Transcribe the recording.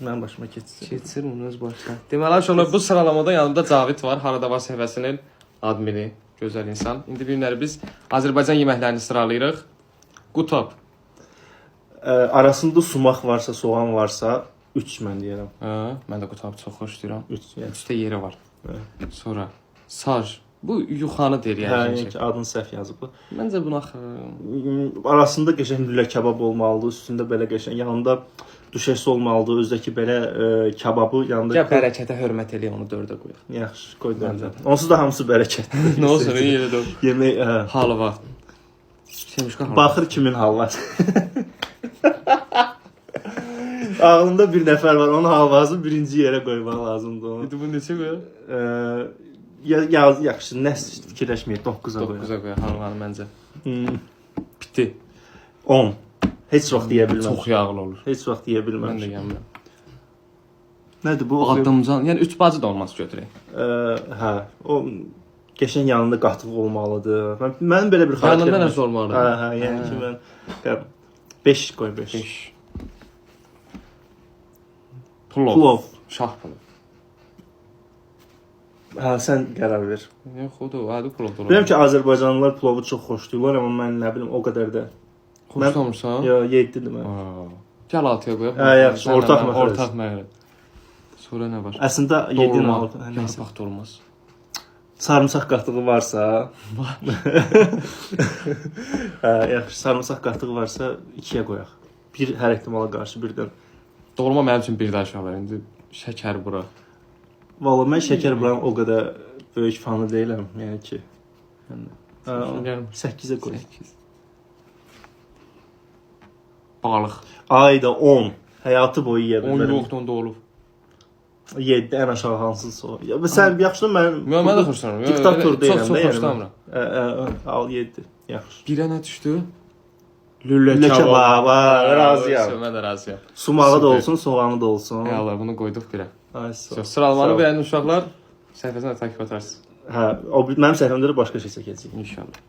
Mənim başıma keçsin. Keçir onu öz başına. Deməli uşaqlar, bu sıralamada yanımda Cavid var. Harada var səhifəsinin admini, gözəl insan. İndi bu günləri biz Azərbaycan yeməklərini sıralayırıq. Qutab. Arasında sumaq varsa, soğan varsa 3 mən deyirəm. Hə, mən də qutabı çox xoşlayıram. 3 yəni. Üçdə yeri var. Hə. Sonra saj. Bu yuxanı deyir Hə, yəni. yəni ki, adını səhv yazıblar. Məncə buna axı Arasında qəşəng lülə kabab olmalıdır, üstündə belə qəşəng, yanında düşəsi olmalıdır, özdəki belə kababı yanında. Gəl bərəkətə hörmət eləyək, onu dördə qoyaq. Yaxşı, qoy dördə. Məncə də. Onsuz da hamısı bərəkətdir. Nə olsun, yerə də. Yemək, hə. Halva. Semişka halva. Baxır kimin halvası. Ağlımda bir nəfər var, onun halvasını birinci yerə qoymaq lazımdır onu. İndi bunu neçə qoyaq? Ya, yaxşı, nə fikirləşməyək, 9-a qoyaq. 9-a qoyaq halvanı məncə. Hmm, Piti. 10. Heç vaxt deyə bilməm. Çox yağlı olur. Heç vaxt deyə Mən də bilməm. yemmirəm. Nədir bu? Addımcan, yəni üç bacı da olmaz götürək. Hə, o qəşəng yanında qatıq olmalıdır. Mənim belə bir xarakterim. Yanında nəsə olmalıdır. Hə, hə, yəni ki mən 5 qoy 5. 5. Plov. Plov. Şah plov. Hə, sən qərar ver. Yox, odur, adi plov da olar. Bilirəm ki, Azərbaycanlılar plovu çox xoşlayırlar, amma mən nə bilim o qədər də. Xoşlamırsan? Yo, 7-dir mən. Aa. Gəl 6-ya qoyaq. Hə, yaxşı, Sən də ortaq mən, məxrəc. Ortaq məxrəc. Sonra nə var? Əslində 7 ilə Dolma. 6. Hə, nəysə. Yarpaq dolmaz. Sarımsaq qatığı varsa, hə, yaxşı, sarımsaq qatığı varsa 2-yə qoyaq. Bir hər ehtimala qarşı birdən. Dolma mənim üçün bir də aşağı var. İndi şəkər bura. Valla mən şəkər buranın o qədər böyük fanı deyiləm, yəni ki. Yəni, Hə, gəlmir. 8-ə qoy. 8. Balıq. Ayda 10. Həyatı boyu yeyə 10 bilmərəm. yoxdur, onda olub. 7 ən aşağı hansısa o. Ya sən yaxşı mən Yox, mən də xoşlanıram. Yox, Diktator elə deyiləm çox də, yəni. xoşlamıram. Hə, hə, al 7. Yaxşı. Birə nə düşdü? Lülə Lülə kebab, ha, razıyam. Mən də razıyam. Sumağı da Super. olsun, soğanı da olsun. Ey Allah, bunu qoyduq birə. Ay, sağ ol. Sıralamanı Sağ ol. bəyənin uşaqlar, səhifəsini də takip atarsınız. Hə, o mənim səhifəmdə də başqa şey çəkəcəyik. İnşallah.